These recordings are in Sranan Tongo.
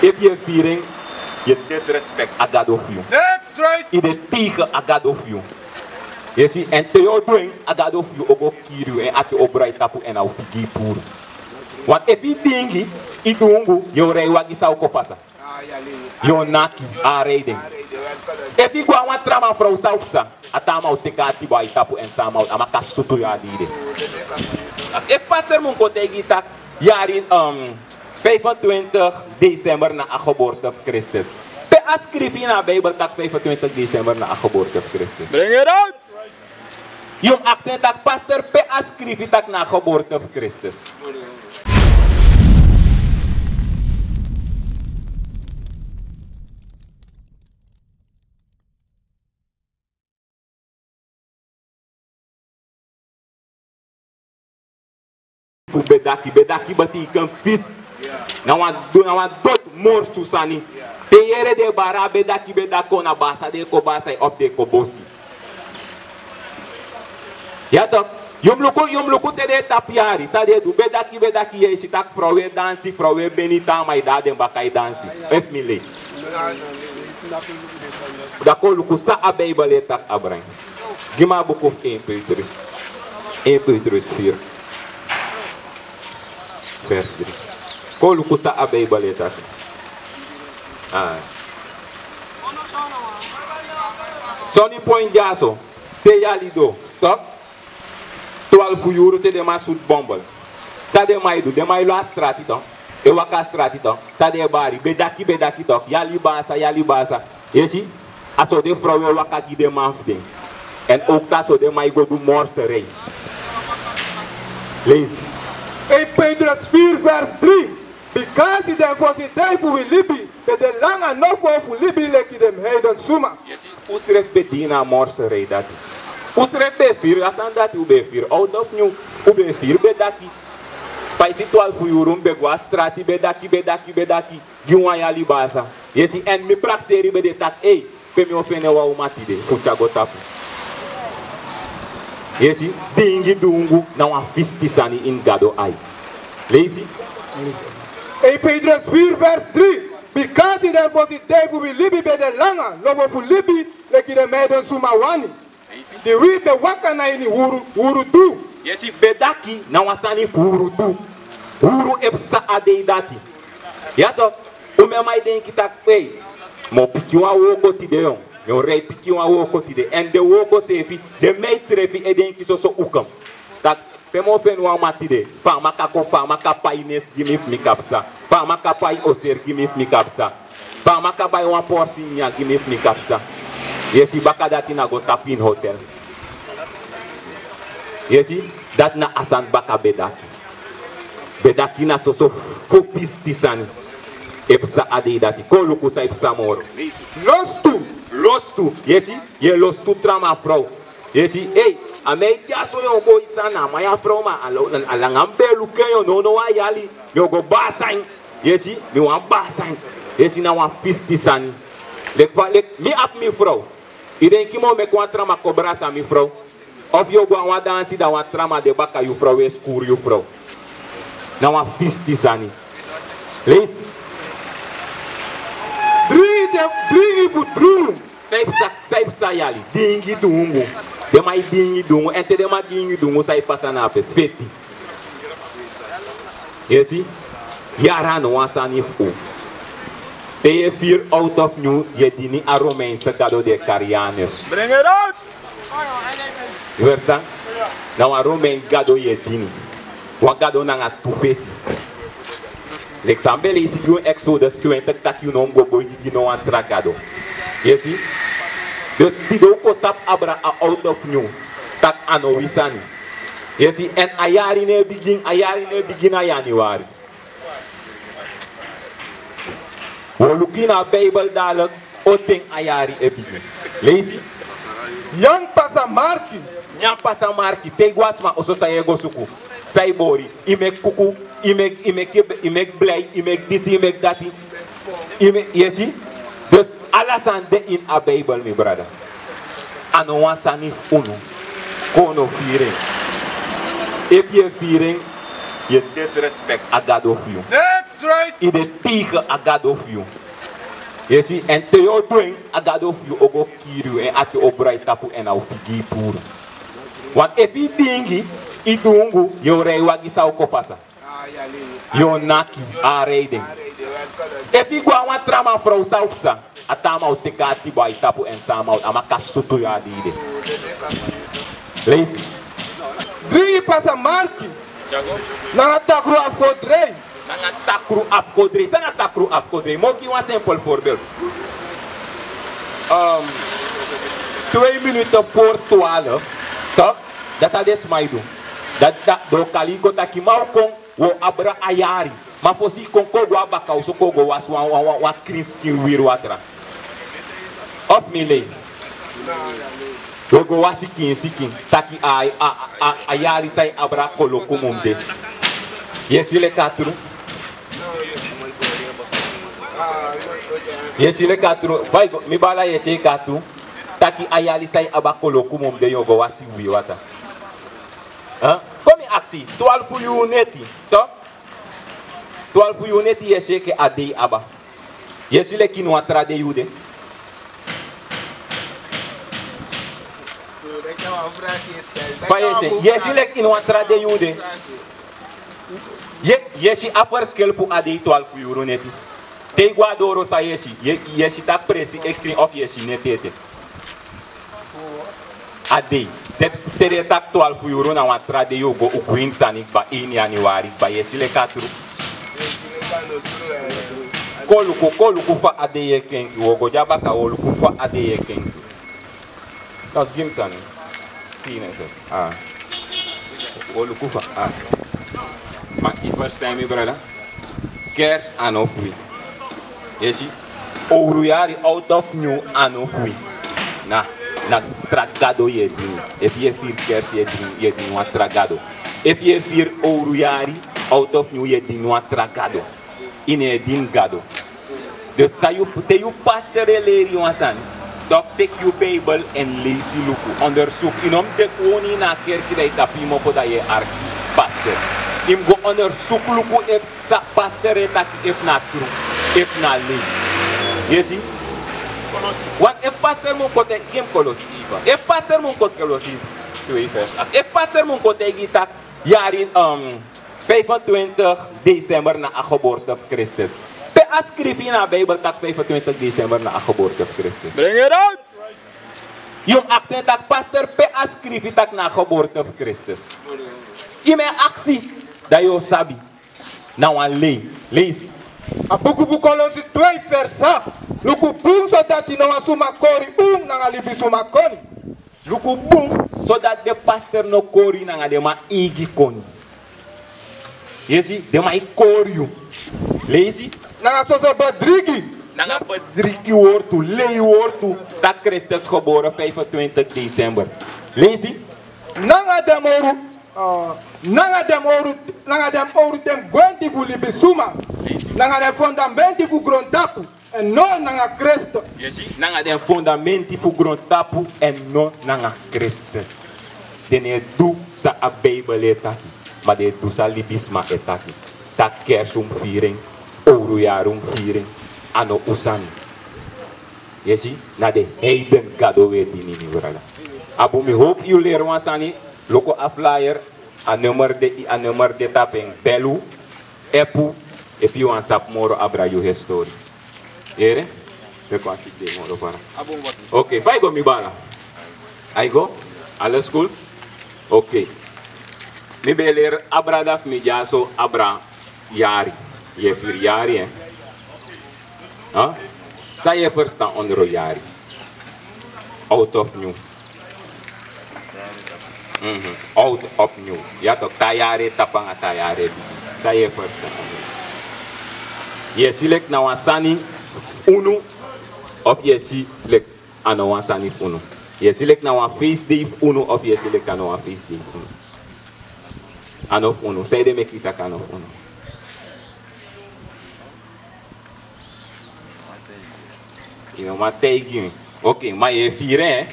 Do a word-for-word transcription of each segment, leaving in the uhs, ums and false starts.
Efu yu e firi en, yu e disrespect a Gado fu yu. That's right. Yu de tegen a Gado fu yu. Yu e si, èn te yu o du en, a Gado fu yu o go kiri yu, èn a te o brai tapu, èn a o figi yu puru. Want efu yu dingi, yu dungu, yu o rei wagi, san o kon pasa? Yu o naki a rei den. Efu yu go na wan tra man frow, san o psa? A tra man o teki a atibo na yu tapu, èn san a man o, a man kan sutu yu a dei de. Efu pastor mu kon taigi yu taki yari, um, vijfentwintig december na a geboorte fu Christus. Pe a skrifi na Bijbel taki vijfentwintig december na a geboorte fu Christus? Bring it out! Yu mus aksi en taki, pastor, pe a skrifi taki na a geboorte fu Christus? Fu bedaki, bedaki betekent vis. Na wan, na wan doti morsu sani. Te yu yere den e bari bedaki, bedaki, kon na basa den e kon basa yu of den e kon bosi. Ya tok. Yu mus luku, yu mus luku te den e tapu yari, san den e du. Bedaki, bedaki, yu e si taki frow e dansi, frow e beni, te a man e de na den baka e dansi. Efu mi lei. Dan kon luku san a Bijbel e taki, Abraham. Gi mi a buku fu één Petrus. Één Petrus vier. Vers drie. Kon luku san a Bijbel e taki. Ah. Soni pon dyaso. Te yali doro, tok. Twarfu yuru te den man sutu bombel. San den man e du, den man e lon a strati, tok. E waka a strati, tok. San den e bari, bedaki, bedaki, tok. Yali basa, yali basa. Yu e si, a so den frow e waka gi den man fu den. Èn ook a so den man e go du morserij. Leisi. Één Petrus vier vers drie. Bikasi den fosi dei fu wi libi ben de langa nofo fu libi leki den heidensuma. Yu e si, un srefi ben de ini a morserij dati. Un srefi ben e firi a sani dati, un ben e firi out of nieuw, un ben e firi bedaki. Paisi twarfu yuru mi ben go a strati, bedaki, bedaki, bedaki. Gi wan yali basa. Yu e si, èn mi prakseri ben de taki, ei, pe mi o feni wan uman tide fu tyari go tapu? Yu e si, dingi dungu na wan fisti sani ini Gado ai. Leisi. Één Petrus vier vers drie. Bikasi den fosi dei fu wi libi ben de langa nofo fu libi leki den heidensuma wani. Di wi ben waka na ini huru, huru du. Yu e si, bedaki na wan sani fu huru du. Huru e psa a dei dati. Ya tok, un, mi e man e denki taki, ei, mi o piki wan wooko tide, yu. Mi o rei piki wan wooko tide. Èn den wooko srefi, den meid srefi e denki soso ukum. Taki, pe mi o feni wan man tide, fa a man kan kon, fa a man kan pai nesi gi mi fu mi kan psa. Fa a man kan pai oseri gi mi fu mi kan psa. Fa a man kan bai wan porsi nyanyan gi mi fu mi kan psa. Yu e si, baka dati na go tapu ini hotel. Yu e si, dati na a sani baka bedaki. Bedaki na soso fu fisti sani e psa a dei dati. Kon luku san e psa moro. Lostu. Lostu. Yu e si, yu e lostu tra man frow. Yu e si, ei, a man e dyaso, yu o boi sani, a man ya frow, ma a lo-, a langa mi ben e luku en, yu no, no wan yali, mi o go basa en. Yu e si, mi wani basa en. Yu e si, na wan fisti sani. Leki fa, leki mi abi mi frow. Yu denki mi o meki wan tra man kon brasa mi frow? Of yu o go na wan dansi, dan wan tra man de baka, yu frow e skuru yu frow? Na wan fisti sani. Leisi. Dringi, dringi fu dringi. San e psa, san e psa yali? Dingi dungu. Den man e dingi dungu. Èn te den man dingi dungu, san e pasa na ape? Feti. Yu e si? Yari a no wan sani fu un. Te yu e firi out of nieuw, yu e dini a Romeinse gado di e kari Janus. Bring it out! Yu ferstan? Na wan Romein gado yu e dini. Wan gado nanga tu fesi. Leki san mi ben leisi gi un Exodus twintig, taki yu no mus go boi gi no wan tra gado. Yu e si? Dus tide un kon sabi abra a out of nieuw, taki a no wi sani. Yu e si? Èn a yari no e bigin, a yari no e bigin na januari. Un o luku ini a Bijbel dadelijk, on ten a yari e bigin. Leisi. Nyan pasa marki. Nyan pasa marki. Te yu go a sma oso, san yu e go suku? San yu bori? Yu meki kuku, yu meki, yu meki, yu meki blei, yu meki disi, yu meki dati. Yu meki, yu e si? Dus ala sani de ini a Bijbel, mi brada. A no wan sani fu unu. Kon no firi en. Efu yu e firi en, yu e disrespect a Gado fu yu. I de tegen a gado fu yu. Yu e si, èn te yu o du en, a gado fu yu o go kiri yu, èn ati o brai tapu, èn a o figi yu puru. Want efu i dingi, i dungu, yu o rei wagi, san o kon pasa? Yu o naki a rei den. Efu i go na wan tra man frow, san o psa? A tra man o teki a ati bai tapu, èn san a man o, a man kan sutu yu a dei de. Leisi. Dringi pasa marki. Nanga takru afkodrei. Nanga takru afkodrei. San na takru afkodrei? Mi o gi wan simpel voorbeeld. Ehm, twee minuten voor twaalf, toch? Dati san den sma e du. Dati, dati den o kari yu kon taki: Ma, u kon, wi o abra a yari. Ma fosi i kon, kon go na baka oso, kon go wasi wan, wan, wan, wan krin sikin wiri watra. Of mi e lei? Wi o go wasi sikin sikin, taki a, a, a, a yari san i abra koloku mu de. Yu e si leki a tru? Yu e si leki a tru? Fa i go, mi baala, yu e si leki a tru? Taki a yari san i abra koloku mu de, yu o go wasi wiri watra. Hein? Kon mi aksi, twarfu yuru neti, toch? Twarfu yuru neti, yu e si enke a dei abra. Yu e si leki ini wan tra dei yu de. Fa yu e si, yu e si leki ini wan tra dei yu de. Yu e, yu e si a verschil fu a dei twarfu yuru neti. Te i go na doro, san yu e si? Yu e, yu e si taki presi e krin of yu e si neti ete? A dei. Te, te den taki twarfu yuru, na wan tra dei yu o go, u gwe ini sani kba, ini yanuari kba. Yu e si leki a tru? Kon luku, kon luku fa a dei e kenki. Wi o go dya baka, wi o luku fa a dei e kenki. Taki gi mi sani. Fini sani. Ah. Wi o luku fa, ah. Ma i ferstan mi, brada? Kerst a no fu wi. Yu e si, owru yari, oud of nieuw, a no fu wi. Na, na tra gado yu e dini. Efu yu e firi kerst, yu e dini, yu e dini wan tra gado. Efu yu e firi owru yari, oud of nieuw, yu e dini wan tra gado. Yu no e dini Gado. Dus san yu, te yu pastor e leri yu wan sani, dan teki yu Bijbel èn leisi, luku, ondersuku. Yu no mus de wrownu ini a kerki, dan yu tapu yu mofo, dan yu e arki pastor. Yu mus go ondersuku, luku efu san pastor e taki, efu na tru, efu na lei. Yu e si? Want efu pastor mu kon taigi, gi mi Kolosi, efu pastor mu kon, Kolosi twee vers acht. Efu pastor mu kon taigi yu taki yari, um, vijfentwintig december na a geboorte fu Christus. Pe a skrifi ini a Bijbel taki vijfentwintig december na a geboorte fu Christus? Bring it out! Yu mus aksi en taki, pastor, pe a skrifi taki na a geboorte fu Christus? Yu mus aksi, dan yu o sabi. Na wan lei. Leisi. A buku fu Kolosi twee vers acht. Luku bun, sodati no wan suma kori un nanga libisuma koni. Luku bun, sodati den pastor no kori yu nanga den man eigi koni. Yu e si, den man e kori yu. Leisi. Nanga soso bedrigi. Nanga bedrigi wortu, lei wortu, taki Christus gebore vijfentwintig december. Leisi. Nanga den mus owru, uh, nanga den mus owru, nanga den mus owru den gwenti fu libisuma. Leisi. Nanga den fundamenti fu grontapu. Èn no nanga Kristus. Yu e si, nanga den fundamenti fu grontapu èn no nanga Kristus. Den no e du san a Bijbel e taki, ma den e du san libisma e taki. Taki kerst un mus firi en, owru yari un mus firi en, a no un sani. Yu e si, na den heiden gado wi e dini, mi brada. A bun, mi howpu yu leri wan sani, luku a flyer, a nummer de, a nummer de tapu en, bel un, app un, efu yu wani sabi moro abra yu histori. Yere? Pe kon a siki de moro fara. Ok, fa yu go, mi baala? A e go? Alles cool? Ok. Mi ben e leri a brada fu mi dyaso abra yari. Yu e firi yari, hè? Huh? San yu e ferstan ondro yari? Oud of nieuw? Mhm. Oud of nieuw. Ya toch, taa yari e tapu anga taa yari e bigin. San yu e ferstan? Yu e si leki na wan sani fu unu, of yu e si leki a no wan sani fu unu? Yu e si leki na wan feestdei fu unu, of yu e si leki a no wan feestdei fu unu? A no fu unu. Sanede meki yu taki a no fu unu? Yu no man taigi mi. Ok, ma yu e firi en, hè?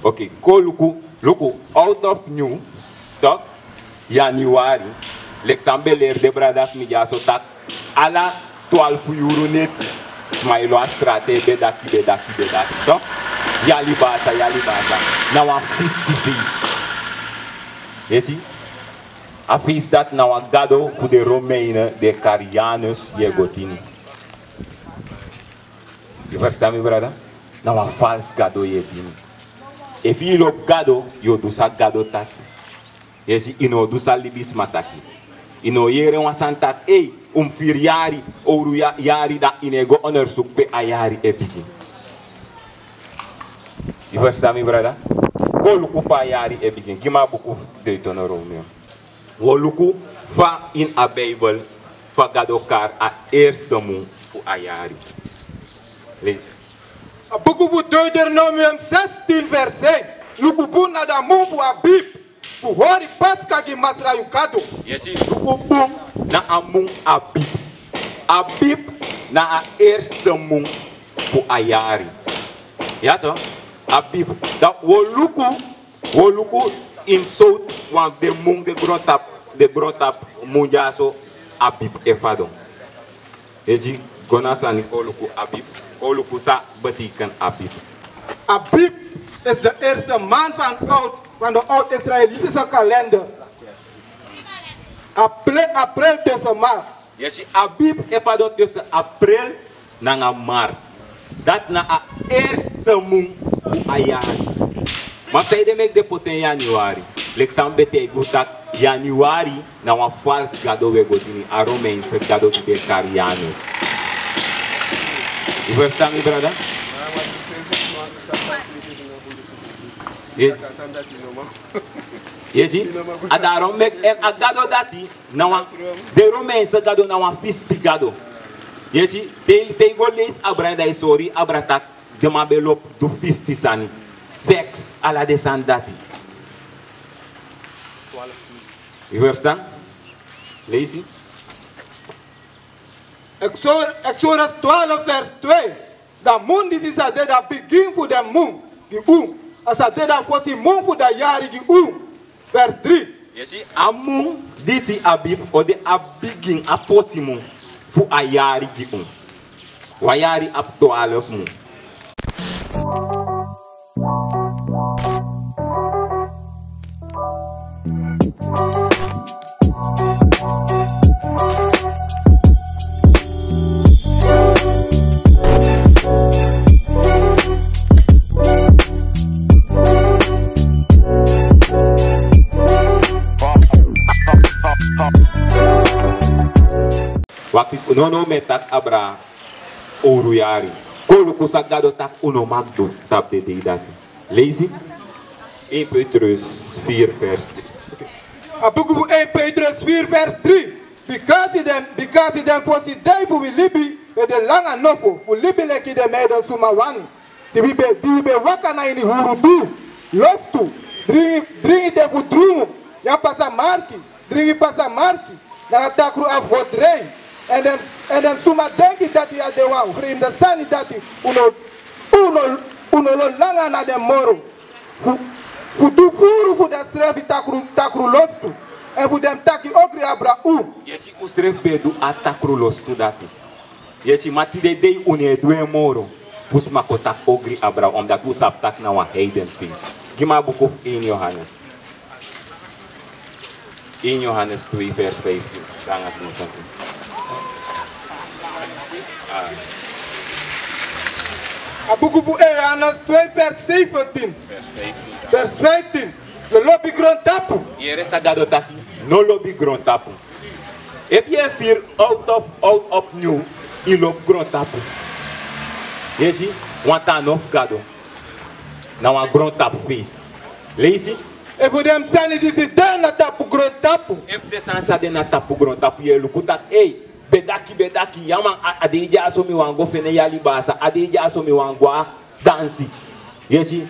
Ok, kon luku, luku, oud of nieuw, toch? Januari. Leki san mi ben leri den brada fu mi dyaso taki ala twalfu yuru neti sma e lon a strati e bedaki, bedaki, bedaki, toch? Yali basa, yali basa. Na wan fisti feisi. Yu e si? A feisi dati na wan gado fu den Romeini, den e kari Janus, yu e go dini. Yu ferstan mi, brada? Na wan falsi gado yu e dini. Efu yu lobi Gado, yu o du san Gado taki. Yu e si, yu no o du san libisma taki. Yu no o yere wan sani taki, ei, un mus firi yari, owru ya-, yari, dan yu no e go ondersuku pe a yari e bigin. Yu ferstan mi, brada? Kon luku pe a yari e bigin. Gi mi a buku fu Deuteronomium. Wi o luku fa ini a Bijbel fa Gado kari a eerste mun fu a yari. Leisi. A buku fu Deuteronomium zestien vers één. Luku bun na a mun fu Abib, fu hori Paska gi Masra yu Gado. Yu e si, luku bun na a mun Abib. Abib na a eerste mun fu a yari. Ya toch? Abib. Dan wi o luku, wi o luku ini sowtu wan fu den mun, den grontapu, den grontapu mun dyaso Abib e fadon. Yu e si, go na sani, kon luku Abib, kon luku san betekent Abib. Abib is de eerste maand van oud, van de oud-Israëlitische kalender. Apre-, april tussen maart. Yu e si, Abib e fadon tussen april nanga maart. Dati na a eerste mun fu a yari. Ma fu san ede meki den poti en januari? Leki san mi ben taigi yu taki, januari na wan falsi gado wi e go dini, a Romeinse gado di den e kari Janus. Yu ferstan mi, brada? Yu e si? Yu e si? A dati meki, èn a gado dati na wan, den Romeinse gado na wan fisti gado. Yu e si, te, te yu go leisi abra, dan yu sori abra taki den man ben lobi du fisti sani. Seks, ala den sani dati. Yu ferstan? Leisi. Exo-, Exodus twaalf vers twee. Dan a mun disi sa de a bigin fu den mun gi unu. A sa de a fosi mun fu a yari gi unu. Vers drie. Yu e si, a mun disi Abib o de a bigin, a fosi mun fu a yari gi unu. Wan yari abi twaalf mun. Wakti, no, no, mi e taki abra owru yari. Kon luku san Gado taki un no mag du tapu den dei dati. Leisi. Een Petrus vier vers drie. A buku fu een Petrus vier vers drie. Bikasi den, bikasi den fosi dei fu wi libi ben de langa nofo fu libi leki den meiden suma wani. Di wi ben, di wi ben waka na ini hurudu, lostu, dringi, dringi te fu drungu, nyan pasa marki, dringi pasa marki, nanga takru afgoderei. Èn den, èn den suma denki dati a de wan fremde sani dati un no, un no, un no lon langa na den moro. Fu, fu du furu fu densrefi takru, takru lostu. Èn fu den taki ogri abra un. Yu e si, unsrefi ben du a takru lostu dati. Yu e si, ma tide dei un no e du en moro fu sma kon taki ogri abra un, omdat un sabi taki na wan heiden feisi. Gi mi a buku fu een Johannes. Een Johannes twee vers vijftien. Nanga sini sani. Ah. A buku fu een Johannes twee vers zeventien. Vers vijftien. Vers vijftien. No lobi grontapu. Yere san Gado taki. No lobi grontapu. Efu yu e firi out of, out opnieuw, yu lobi grontapu. Yu e si, wan tan no fu Gado. Na wan grontapu feisi. Leisi. Efu den sani disi de na tapu grontapu. Efu den sani sa de na tapu grontapu, yu e luku taki, ei, bedaki, bedaki, ya man, a, a dei dyaso mi wani go feni yali basa, a dei dyaso mi wani go a dansi. Yu e si,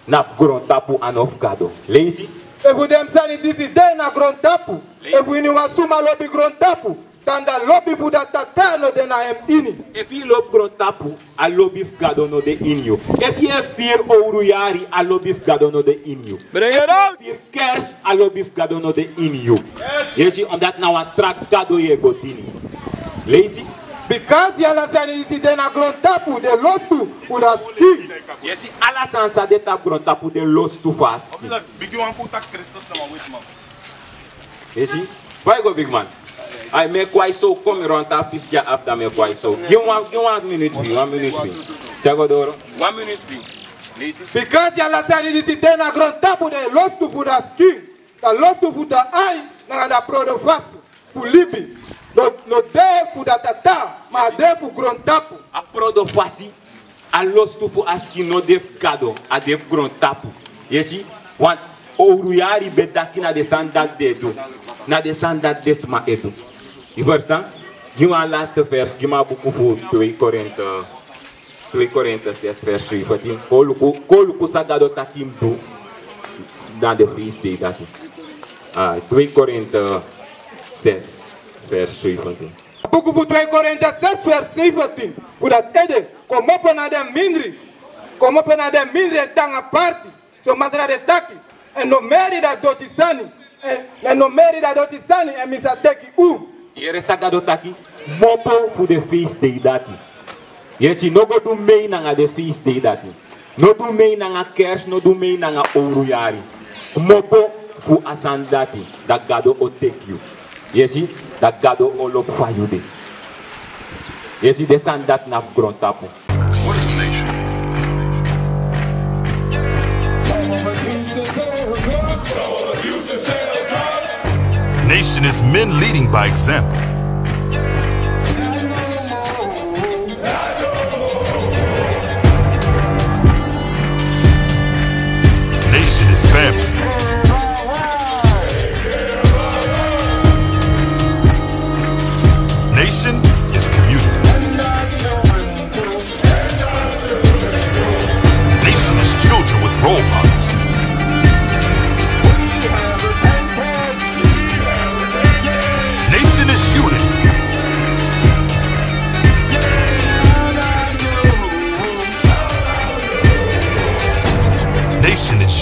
na fu grontapu, a no fu Gado. Leisi. Efu den sani disi de na grontapu. Leisi. Efu iniwan suma lobi grontapu, Dan a lobi fu a Tata no de na en ini. Efu yu lobi grontapu, a lobi fu Gado no de ini yu. Efu yu e firi owru yari, a lobi fu Gado no de ini yu. Efu yu e firi kersi, a lobi fu Gado no de ini yu. Yu e si, omdat na wan tra gado yu e go dini. Leisi. Bikasi ala sani disi de na grontapu, den lostu fu a skin. Yu e si, ala sani san de tapu grontapu, den lostu fu a skin. Bigi wan fu taki Kristus na wan weti man. Yu e si? Fa yu go, bigi man? Ai, mi e kon so, kon mi rontapu pisi dya, afta mi e kon so. Gi wan, gi wan miniti fi yu, wan miniti fi yu. Te go doro. Wan miniti fi yu. Leisi. Bikasi ala sani disi de na grontapu, den lostu fu a skin, a lostu fu a ai, nanga a prodofasi fu libi, no, no de fu a Tata, ma a de fu grontapu. A prodofasi, a lostu fu a skin no de fu Gado, a de fu grontapu. Yu e si, want owru yari ben taki na den sani dati den e du, na den sani dati den sma e du. Yu ferstan? Gi mi a laste vers, gi mi a buku fu twee Korinte, twee Korinte zes vers zeventien. Kon luku, kon luku san Gado taki mus du na den feestdei dati. Ah, twee Korinte zes vers zeventien. Buku fu twee Korinte zes vers zeventien. Fu dati ede, komopo na den mindri. Komopo na den mindri èn tan aparti. So Masra de taki, èn no meri a doti sani, èn, èn no meri a doti sani, èn mi sa teki un. Yere san Gado taki, kmopo fu den feestdei dati. Yu e si, no go du mei nanga den feestdei dati. No du mei nanga kersi, no du mei nanga owru yari. Kmopo fu a sani dati, dan Gado o teki yu. Yu e si, dan Gado o lobi fa yu de. Yu e si, den sani dati na fu grontapu. What is a nation? Nation is men leading by example. Nation is family. Nation is community. Nation is children with role models. Nation is unity. Nation is